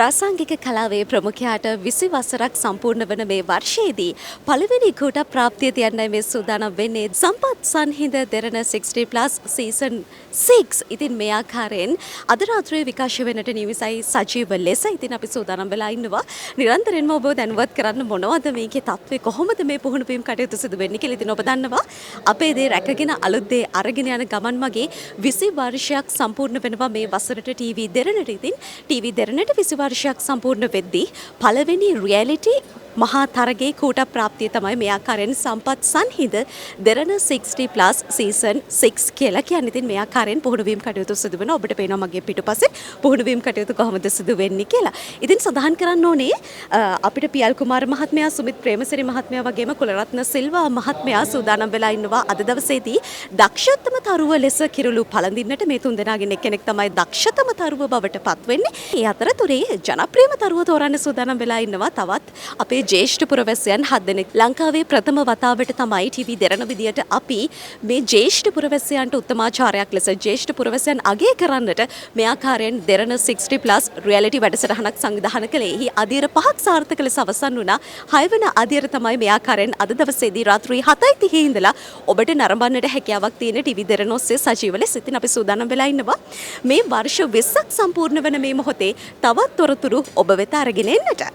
ප්‍රාසංගික කලාවේ ප්‍රමුඛයාට 20 වසරක් සම්පූර්ණ වන මේ වර්ෂයේදී පළවෙනි කූට ප්‍රාප්තිය තියන්නයි මේ සූදානම් වෙන්නේ, සම්පත් සංහිඳ දෙරණ 60+ සීසන් 6. ඉතින් මේ ආකාරයෙන් අද රාත්‍රියේ විකාශය වෙන්නට නියමිතයි සජීව ලෙස. ඉතින් අපි සූදානම් වෙලා ඉන්නවා නිරන්තරයෙන්ම ඔබව දැනුවත් කරන්න මොනවද මේකේ තත්ත්වය, කොහොමද මේ පුහුණු වීම කටයුතු සිදු වෙන්නේ කියලා. ඉතින් ඔබ දන්නවා අපේ දේ රැකගෙන අලුත් දේ අරගෙන යන ගමන් මගේ 20 වර්ෂයක් සම්පූර්ණ වෙනවා මේ වසරට ටීවී දෙරණට. ඉතින් ටීවී දෙරණට 20 වර්ෂයක් සම්පූර්ණ වෙද්දී පළවෙනි රියැලිටි මහා තරගයේ කූට ප්‍රාප්තිය තමයි මේ ආකාරයෙන් සම්පත් සංහිඳ දෙරණ 60+ සීසන් 6 කියලා කියන්නේ. ඉතින් මේ ආකාරයෙන් පුහුණු වීම කටයුතු සිදු වෙනවා. ඔබට පේනවා මගේ පිටුපසේ පුහුණු වීම කටයුතු කොහොමද සිදු වෙන්නේ කියලා. ඉතින් සඳහන් කරන්න ඕනේ අපිට පියල් කුමාර මහත්මයා, සුමිත් ප්‍රේමසිරි මහත්මයා වගේම කුලරත්න සිල්වා මහත්මයා සූදානම් වෙලා ඉන්නවා අද දවසේදී දක්ෂතම තරුව ලෙස කිරුළු පළඳින්නට. මේ තුන් දෙනාගෙන් එක්කෙනෙක් තමයි දක්ෂතම තරුව බවට පත් වෙන්නේ. ඒ අතරතුරේ ජනප්‍රියම තරුව තෝරන්න සූදානම් වෙලා ඉන්නවා තවත් අපේ ජ්‍යෙෂ්ඨ පුරවැසියන් හත් දෙනෙක්. ලංකාවේ ප්‍රථම වතාවට තමයි ටීවී දෙරණ විදියට අපි මේ ජ්‍යෙෂ්ඨ පුරවැසියන්ට උත්තමාචාරයක් ලෙස ජ්‍යෙෂ්ඨ පුරවැසියන් අගය කරන්නට මේ ආකාරයෙන් දෙරණ 60+ රියැලිටි වැඩසටහනක් සංවිධානය කළේ. එහි අදියර පහක් සාර්ථක ලෙස අවසන් වුණා. හයවන අදියර තමයි මේ ආකාරයෙන් අද දවසේදී රාත්‍රී 7:30 ඉඳලා ඔබට නරඹන්නට හැකියාවක් තියෙන ටීවී දෙරණ ඔස්සේ සජීව ලෙස. ඉතින් අපි සූදානම් වෙලා ඉන්නවා මේ වර්ෂ 20ක් සම්පූර්ණ වන මේ මොහොතේ තවත් තොරතුරු ඔබ වෙත අරගෙන එන්නට.